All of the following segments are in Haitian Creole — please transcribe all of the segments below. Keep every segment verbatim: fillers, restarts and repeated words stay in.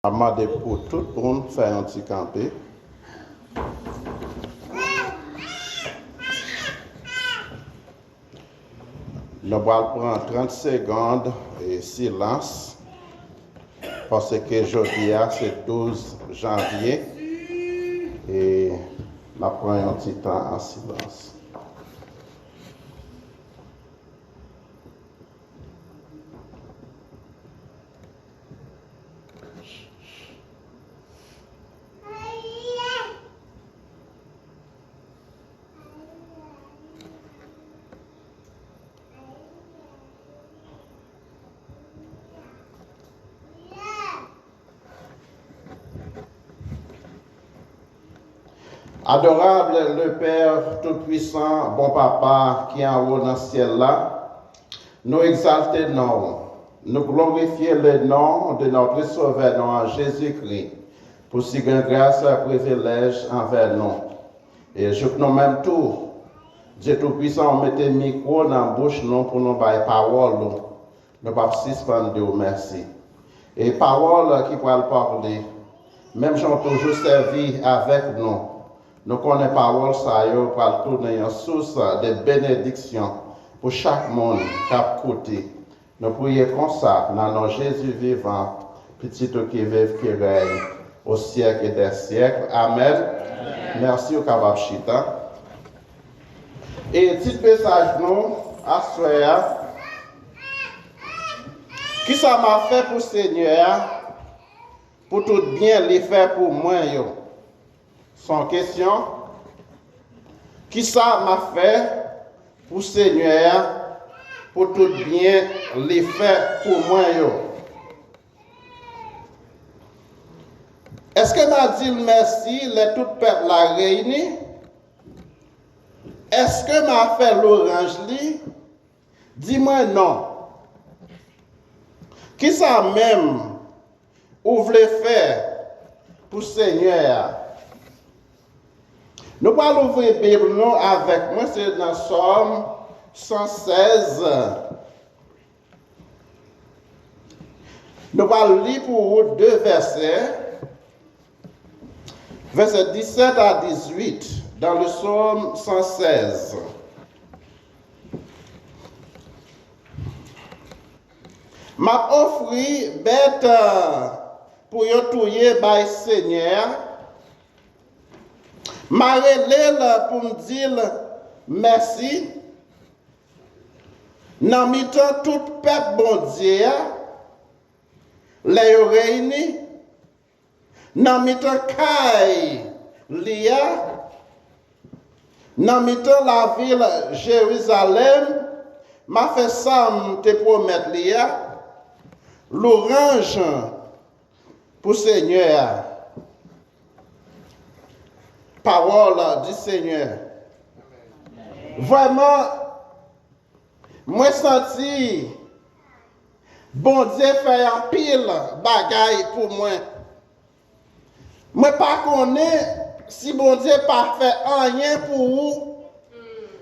M ap mande pou tout moun fè yon ti kanpe. Nou pral pran trant segonn e silans, paske jodi a se douz janvye, e n ap pran yon ti tan an silans. Adorable le Père Tout-Puissant, bon Papa ki anwo nan syèl la, nou egzalte non w, nou glorifye le nom de notre Sauveur, non an Jezikri, pou si gran gras ak privilèj anvè nou. E jouk nou menm tou, Dye Toupisan, ou mete mikwo nan bouch nou pou nou bay pawòl ou. Nou p ap sispann di w mèsi. E pawòl ki pral pale, menm jan w toujou sèvi avèk nou, nou konnen pawòl sa yo pral tounen yon sous de benediksyon pou chak moun k ap koute. Nou priye konsa nan non Jezi vivan, Pitit ou ki viv, ki rèy o syèk e dè syèk. Amèn. Mèsi, ou kapab chita. E tit mesaj nou aswè a, kisa m ap fè pou Senyè a, pou tout byen li fè pou mwen yo? Se yon kesyon. Kisa m ap fè pou Senyè a, pou tout byen li fè pou mwen yo? Èske m a di l mèsi lè tout pèp la reyini? Èske m a fè lwanj li? Di mwen non. Kisa menm ou vle fè pou Senyè a? Nou pral ouvri Bib nou avèk mwen, se nan Sòm san sèz. Nou pral li pou ou de vèsè, vèsè disèt a dizuit, dans le Psaume san sèz. M ap ofri bèt, euh, pou yo touye bay Senyè a. M a rele l pou m di l mèsi nan mitan tout pèp Bondye a, lè yo reyini, nan mitan kay li a, nan mitan lavil Jerizalèm, m a fè sa m te pwomèt li a, lwanj pou Senyè a. Parole du Seigneur. Vrèman, mwen santi Bondye fè anpil bagay pou mwen. Mwen pa konnen si Bondye pa fè anyen pou ou,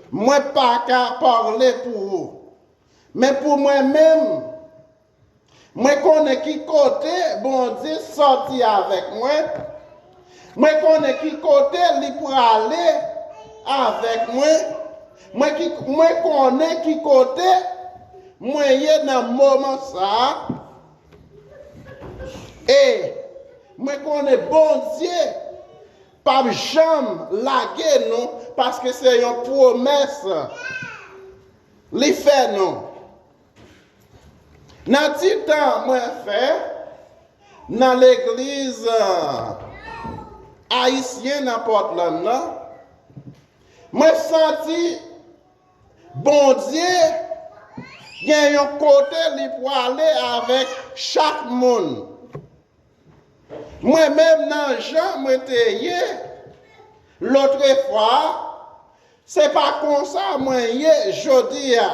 mwen pa ka pale pou ou. Men pou mwen menm, mwen konnen ki kote Bondye sòti avèk mwen. Mwen konnen ki kote li prale avèk mwen. Mwen ki, mwen konnen ki kote mwen ye nan moman sa a. E mwen konnen Bondye p ap janm lage nou, paske se yon pwomès li fè nou. Nan ti tan mwen fè nan legliz, euh, ayisyen nan Portland nan, mwen santi Bondye gen yon kote li pwale avèk chak moun. Mwen menm nan jan mwen te ye lotrefwa, se pa konsa mwen ye jodi a.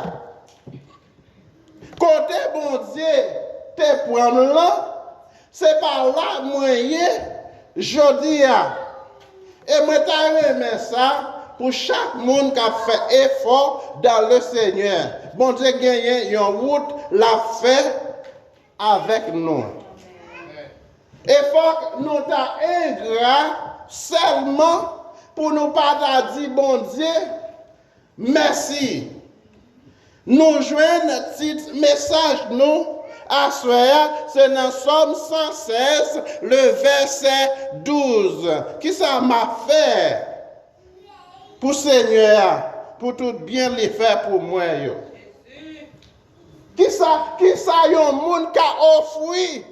Kote Bondye te pran m lan, se pa la mwen ye jodi a. E mwen ta renmen sa pou chak moun k ap fè efò dans le Seigneur. Bondye genyen yon wout l ap fè avèk nou. E fòk nou ta engra sèlman pou nou pa ta di Bondye mèsi. Nou jwenn tit mesaj nou aswè a, se nan Sòm san sèz, le vèsè douz. Kisa m ap fè pou Senyè a, pou tout byen li fè pou mwen yo? Kisa, kisa yon moun ka ofri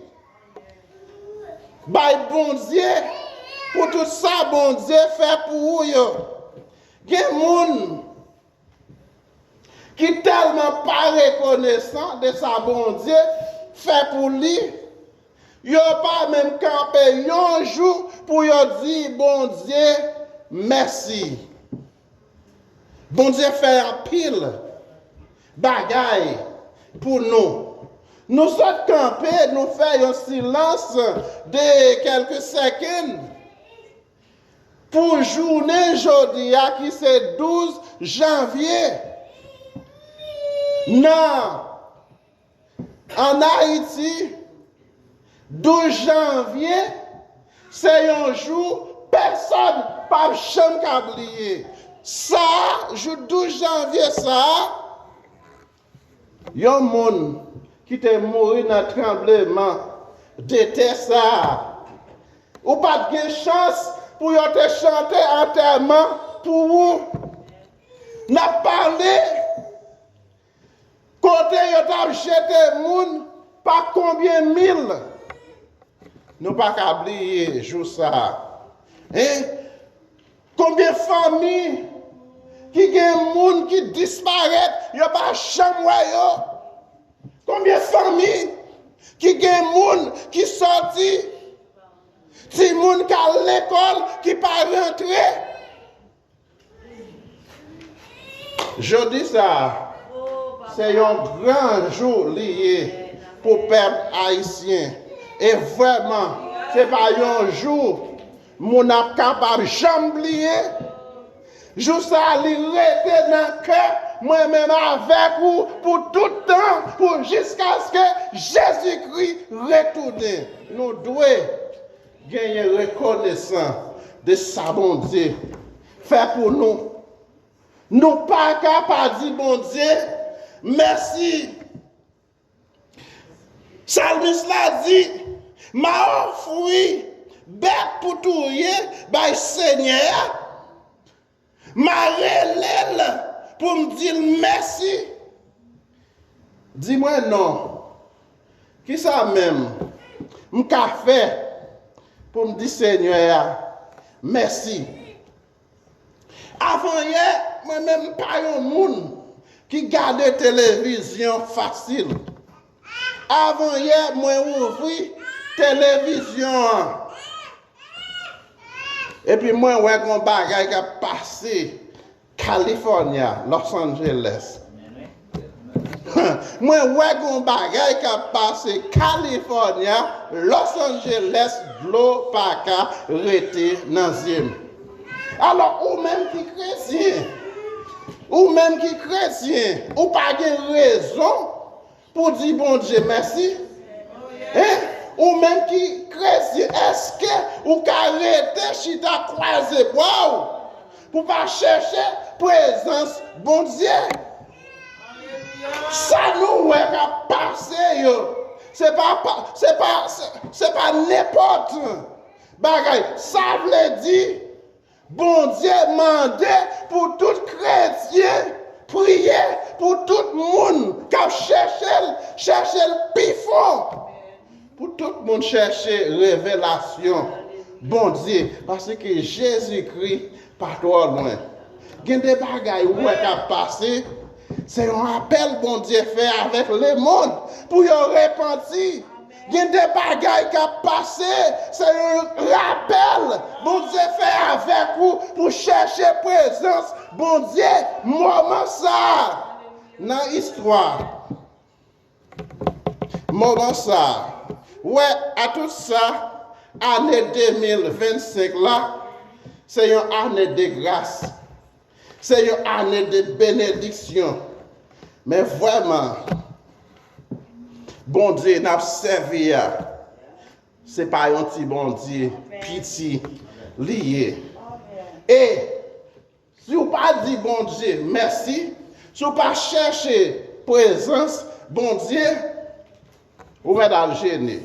bay Bondye pou tout sa Bondye fè pou ou yo? Gen moun ki tèlman pa rekonesan de sa Bondye fè pou li, yo pa menm kanpe yon jou pou yo di Bondye mèsi. Bondye fè anpil bagay pou nou. Nou sot kanpe, nou fè yon silans de kèlke segonn pou jounen jodi a ki se douz janvye. Nan, ann Ayiti, douz janvye, se yon jou pèsonn p ap janm ka bliye. Sa a, jou douz janvye sa a, yon moun ki te mouri nan tranbleman de tè sa a, ou pa t gen chans pou yo te chante antèman pou ou. N ap pale kote yo t ap jete moun pa konbyen mil. Nou pa ka bliye jou sa a. Hein? Konbyen fanmi ki gen moun ki disparèt, yo pa janm wè yo? Konbyen fanmi ki gen moun ki sòti, timoun k al lekòl ki pa rantre? Jodi sa a, se yon gran jou li ye pou pèp ayisyen. E vrèman, se pa yon jou moun ap kapab janm bliye. Jou sa a, li rete nan kè mwen menm avèk ou pou tout tan, pou jiskaske Jezikri retounen. Nou dwe genyen rekonesan de sa Bondye fè pou nou. Nou pa ka pa di Bondye mèsi. Salmis la di, m a ofri bèt pou touye bay Senyè a. M a rele l pou m di l mèsi. Di mwen non, kisa menm m ka fè pou m di Senyè a mèsi? Avanyè, mwen menm m pa yon moun ki gade televizyon fasil. Avanyè, mwen ouvri televizyon an. Epi mwen wè gon bagay k ap pase California, Los Angeles. Mwen wè gon bagay k ap pase California, Los Angeles, dlo pa ka rete nan zye m. Alò, ou menm ki kretyen, ou menm ki kretyen, ou pa gen rezon pou di Bondye mèsi? Hein? Ou menm ki kretyen, èske ou ka rete chita kwaze bra w pou pa chèche prezans Bondye? Sa nou wè k ap pase yo, se pa, pa, se pa, se, se pa nenpòt bagay. Sa vle di, Bondye mande pou tout kretyen priye pou tout moun k ap chèche l, chèche l pi fon. Pou tout moun chèche revelasyon Bondye, paske Jezikri pa twò lwen. Gen de bagay ou wè k ap pase, se yon apèl Bondye fè avèk lemonn pou yo repanti. Gen de bagay k ap pase, se yon rapèl Bondye fè avèk ou pou chèche prezans Bondye. Moman sa a nan istwa, moman sa a, wè, a tout sa, ane de mil vennsenk la, se yon ane de gras. Se yon ane de benediksyon. Men vrèman, Bondye n ap sèvi a, Se pa yon ti Bondye piti li ye. E si w pa di Bondye mèsi, si w pa chèche prezans Bondye, ou mèt al jene.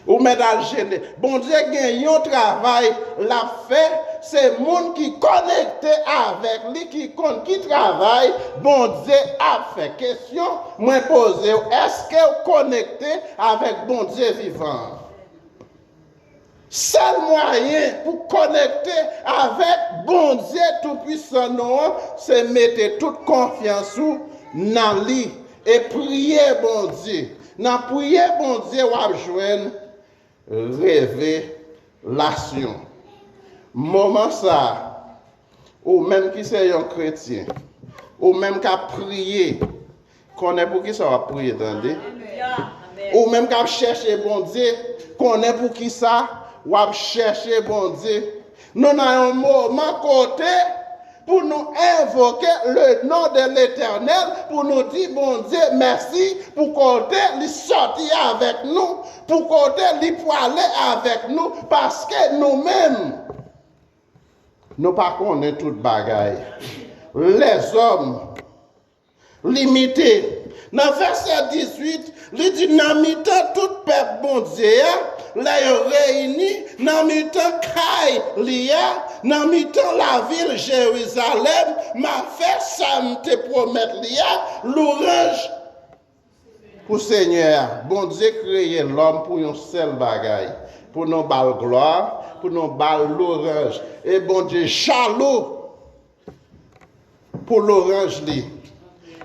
Ou mèt al jene. Bondye gen yon travay l ap fè. Se moun ki konekte avèk li ki konn ki travay Bondye ap fè. Kesyon mwen poze w, èske w konekte avèk Bondye vivan an? Sèl mwayen pou konekte avèk Bondye Toupwisan nou an, se mete tout konfyans ou nan li e priye Bondye. Nan priye Bondye, w ap jwenn revelasyon. Moman sa a, ou menm ki se yon kretyen, ou menm k ap priye, konnen pou kisa w ap priye, tande. Ou menm k ap chèche Bondye, konnen pou kisa w ap chèche Bondye. Nou nan yon moman kote pou nou envoke le non de Letènèl, pou nou di Bondye mèsi pou kote li sòti avèk nou, pou kote li pwale avèk nou, paske nou menm, nou pa konnen tout bagay. Lèzòm limite. Nan vèsè dizuit, li di, nan mitan tout pèp Bondye a, lè yo reyini, nan mitan kay li a, nan mitan lavil Jerizalèm, m a fè sa m te pwomèt li a, louranj pou Senyè a. Bondye kreye lòm pou yon sèl bagay, pou nou ba l glwa, pou nou ba l louranj. E Bondye jalou pou louranj li.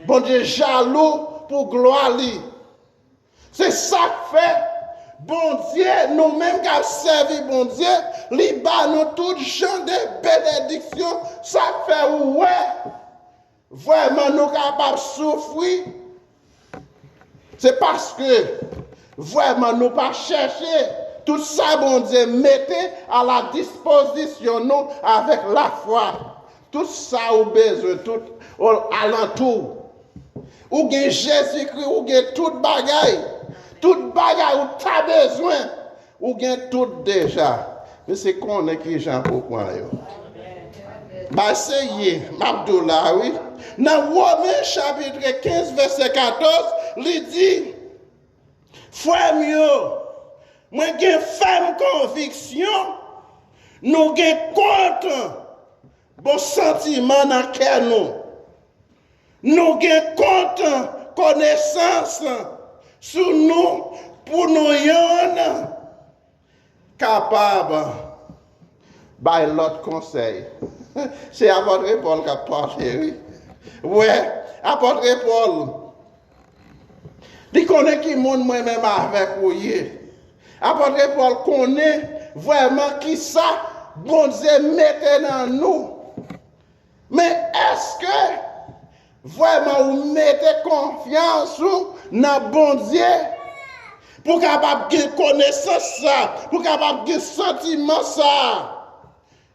Bondye jalou pou glwa li. Se sa k fè Bondye, nou menm k ap sèvi Bondye, li ba nou tout jan de benediksyon. Sa k fè ou wè vrèman nou kapab soufri, se paske vrèman nou pa chèche tout sa Bondye mete a la dispozisyon nou avèk lafwa. Tout sa ou bezwen, tout o- alantou w. Ou gen Jezikri, ou gen tout bagay. Tout bagay ou ta bezwen, ou gen tout deja. Men se konnen kijan pou w pran yo. Bay serye, m ap di w la, wi. Nan Women chapit kenz, vèsè katòz, li di, frè m yo, mwen gen fèm konviksyon, nou gen kont bon santiman nan kè nou. Nou gen kont konesans sou nou pou nou yonn kapab bay lòt konsèy. Se apòt Pòl k ap pale, wi. Wè, apòt Pòl, li konnen ki moun mwen menm avèk ou ye. Apòt Pòl konnen vrèman kisa Bondye mete nan nou. Men èske vrèman ou mete konfyans ou nan Bondye pou kapab gen konesans sa, pou kapab gen santiman sa?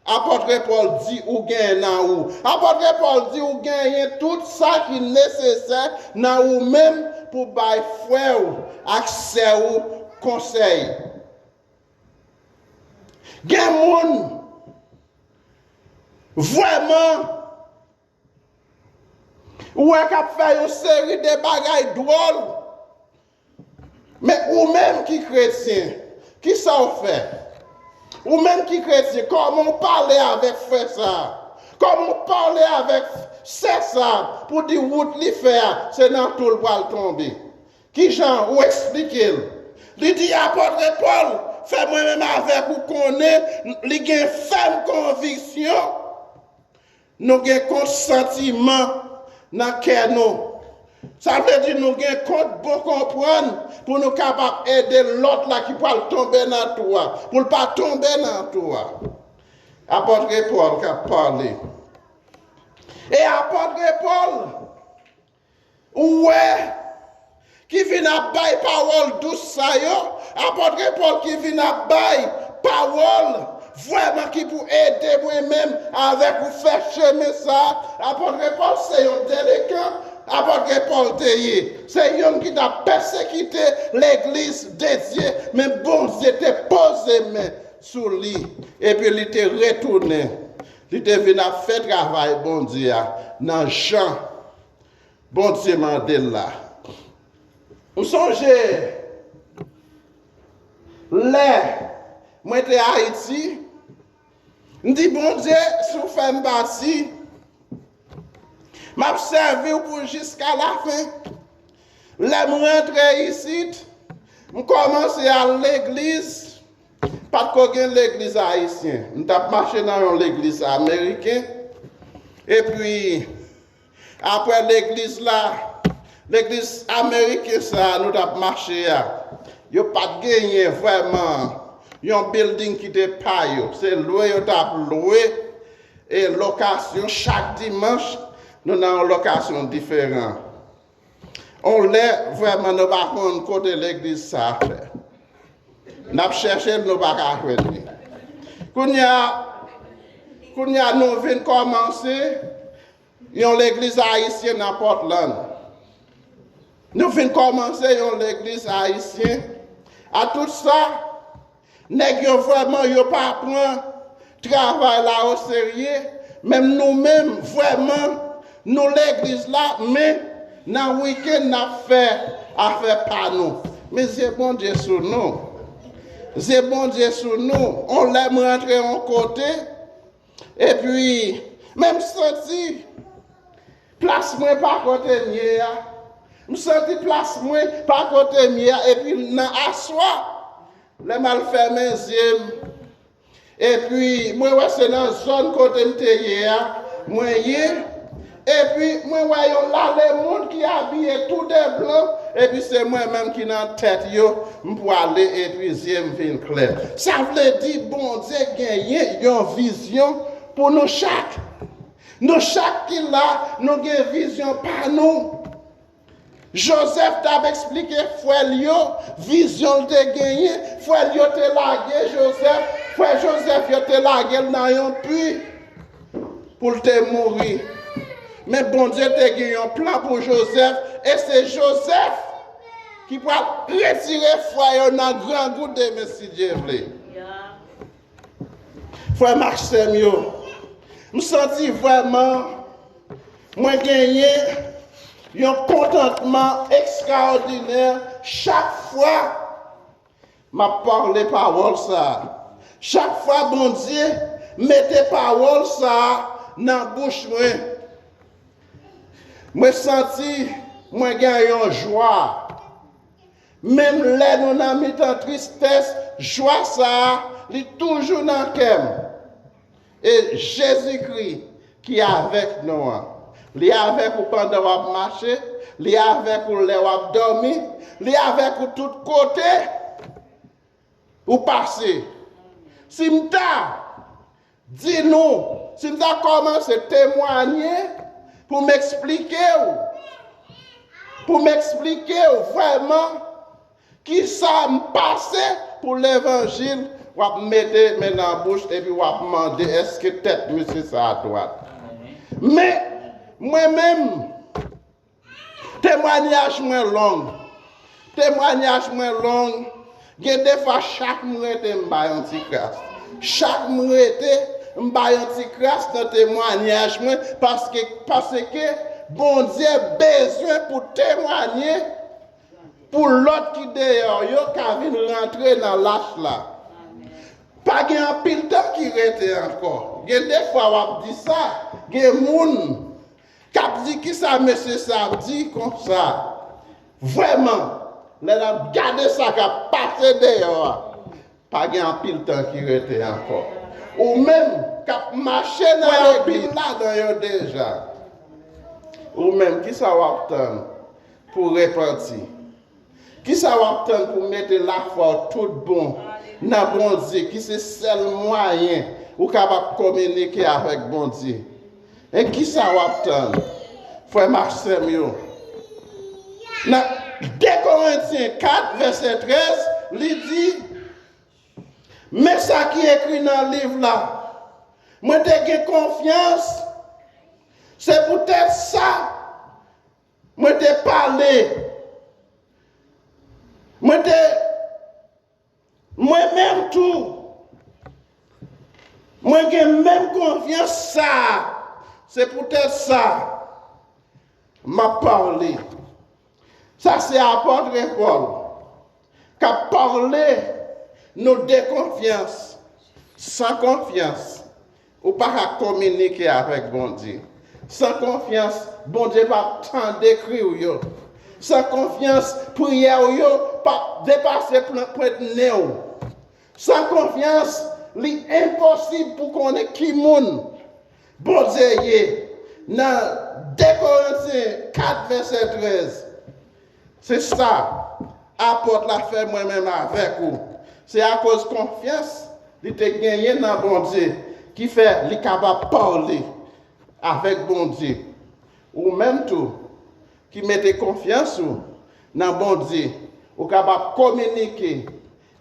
Apòt Pòl di ou gen nan ou. Apòt Pòl di ou genyen tout sa ki nesesè nan ou menm pou bay frè w ak sè w konsèy. Gen moun vrèman ou wè k ap fè yon seri de bagay dwòl. Men ou menm ki kretyen, kisa w fè? Ou menm ki kretyen, kòman w pale avèk frè sa a? Kòman w pale avèk sè sa a pou di wout li fè a, se nan twou l pral tonbe? Kijan ou eksplike l? Li di, apòt Pòl fè mwen menm avèk ou konnen li gen fèm konviksyon. Nou gen kont santiman nan kè nou. Sa vle di nou gen kont bon konprann pou nou kapab ede lòt la ki pral tonbe nan twou a, pou l pa tonbe nan twou a. Apòt Pòl k ap pale. E apòt Pòl, ou wè, ki vin ap bay pawòl dous sa yo, apòt Pòl ki vin ap bay pawòl vrèman ki pou ede mwen menm avèk ou fè chemen sa a. Apòt Pòl se yon delekan, Apòt ke Pòl te ye, se youn ki t ap pèsekite legliz de Dye, men Bondye te poze men sou li, epi li te retounen. Li te vin ap fè travay Bondye a nan jan Bondye mande l la. M sonje lè mwen te Ayiti, m di, Bondye, si w fè m pati, m ap sèvi w pou jiska lafen. Lè m rantre isit, m kòmanse al legliz. Pa t ko gen legliz ayisyen. M t ap mache nan yon legliz ameriken. Epi, apre legliz la, legliz ameriken sa a nou t ap mache a, yo pa t genyen vrèman yon bilding ki te pa yo. Se lwe yo t ap lwe, e lokasyon, chak dimanch, nou nan yon lokasyon diferan. On lè, vrèman, nou pa konn kote legliz sa a fè. N ap chèche l, nou pa ka jwenn li. Kounye a, kounye a, nou vin kòmanse yon legliz ayisyen nan Portland. Nou vin kòmanse yon legliz ayisyen. A tout sa, nèg yo vrèman, yo pa pran travay la oserye. Menm nou menm, vrèman, nou legliz la, men nan wikenn, n ap fè afè pa nou. Men zye Bondye sou nou. Zye Bondye sou nou. On lè m rantre yon kote, epi, men m santi plas mwen pa kote m ye a. M santi plas mwen pa kote m ye a. Epi nan aswè, lè m al fèmen zye m, epi mwen wè se nan zòn kote m te ye a, mwen ye. Epi mwen wè yon lale moun ki abiye tou de blan, epi se mwen menm ki nan tèt yo, m pwale, epi zye m vin klè. Sa vle di Bondye genyen yon vizyon pou nou chak. Nou chak ki la, nou gen vizyon pa nou. Jozèf t ap eksplike frè l yo vizyon l te genyen. Frè l yo te lage Jozèf. Frè Jozèf yo te lage l nan yon pi pou l te mouri. Men Bondye te gen yon plan pou Jozèf, e se Jozèf ki pral retire frè yo nan grangou demen, si Dye vle. Frè m ak sè m yo, m santi vrèman mwen genyen yon kontantman ekstraòdinè chak fwa m ap pale pawòl sa a. Chak fwa Bondye mete pawòl sa a nan bouch mwen, mwen santi mwen gen yon jwa. Menm lè nou nan mitan tristès, jwa sa a, li toujou nan kè m. E Jezikri ki avèk nou an, li avèk ou pandan w ap mache, li avèk ou lè w ap dòmi, li avèk ou tout kote ou pase. Si m ta di nou, si m ta kòmanse temwanye pou m eksplike w, pou m eksplike w vrèman kisa m pase pou levanjil, w ap mete men nan bouch epi w ap mande, èske tèt mesye sa a dwat? Men, mwen menm, temwanyaj mwen long. Temwanyaj mwen long. Gen de fwa, chak m rete, m bay yon ti kras. Chak m rete, m bay yon ti kras nan temwanyaj mwen, paske, paske Bondye bezwen pou temwanye pou lòt ki deyò yo ka vin rantre nan lach la. Pa gen anpil tan ki rete ankò. Gen de fwa w ap di sa, gen moun k ap di, kisa mesye sa ap di konsa? Vrèman, lè n ap gade sa k ap pase deyò a, pa gen anpil tan ki rete ankò. Ou menm k ap mache nan legliz ladan yo deja, ou menm, kisa w ap tann pou w repanti? Kisa w ap tann pou w mete lafwa w tout bon nan Bondye, ki se sèl mwayen ou kapab kominike avèk Bondye? E kisa w ap tann, frè m ak sè m yo? Nan de Korentyen kat, vèsè trèz, li di, men sa ki ekri nan liv la, mwen te gen konfyans, se poutèt sa, Mwen te pale. Mwen te, mwen menm tou, mwen gen menm konfyans sa a. Se poutèt sa, m ap pale. Sa se apòt Pòl k ap pale nou de konfyans. San konfyans, ou pa ka kominike avèk Bondye. San konfyans, Bondye p ap tande kri w yo. San konfyans, priyè w yo p ap depase pwen-, pwent nen w. San konfyans, li enposib pou konnen ki moun Bondye ye. Nan de Korentyen kat vèsè trèz, se sa apòt la fè mwen menm avèk ou. Se akoz konfyans li te genyen nan Bondye ki fè li kapab pale avèk Bondye. Ou menm tou, ki mete konfyans ou nan Bondye, ou kapab kominike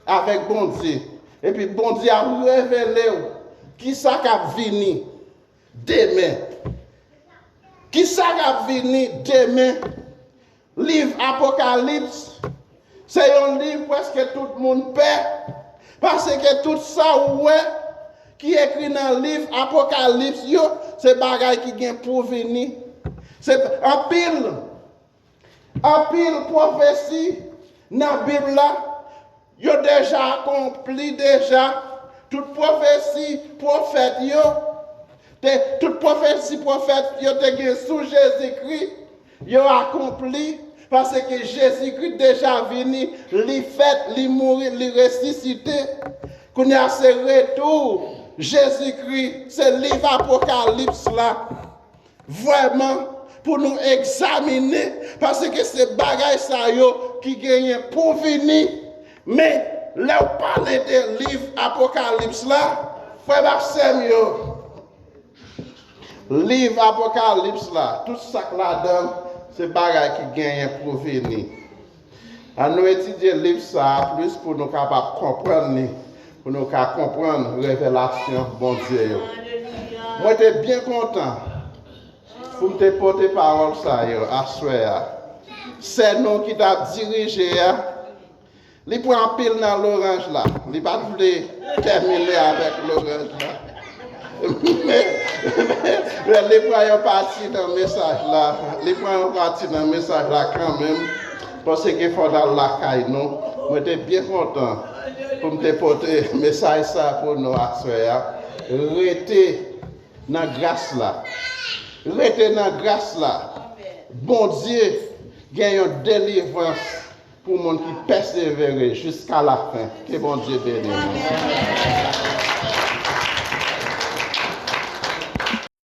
avèk Bondye. Epi Bondye ap revele w kisa k ap vini demen. Kisa k ap vini demen? Liv Apokalips se yon liv prèske tout moun pè, paske tout sa ou wè ki ekri nan liv Apokalips yo, se bagay ki gen pou vini. Se anpil, anpil pwofesi nan Bib la, yo deja akonpli deja. Tout pwofesi pwofèt yo te, tout pwofesi pwofèt yo te gen sou Jezikri, yo akonpli, paske Jezikri deja vini, li fèt, li mouri, li resisite. Kounye a se retou Jezikri, se liv Apokalips la. Vrèman, pou nou egzamine, paske se bagay sa yo ki genyen pou vini. Men, lè w pale de liv Apokalips la, frè m ak sè m yo, liv Apokalips la, tout sa k ladan l, se bagay ki genyen pou vini. Ann nou etidye liv sa a plis pou nou kapab konprann li, pou nou ka konprann revelasyon Bondye yo. Mwen te byen kontan pou m te pote pawòl sa yo aswè a. Sè nou ki t ap dirije a, li pran anpil nan loranj la. Li pa t vle tèmine avèk loranj la. Men, men, men li pran yon pati nan mesaj la. Li pran yon pati nan mesaj la kanmenm. Paske fò n al lakay nou. Mwen te byen kontan pou m te pote mesaj sa pou nou aswè a. Rete nan gras la. Rete nan gras la. Bondye gen yon delivrans pou moun ki pèsevere jiska lafen. Ke Bondye beni nou.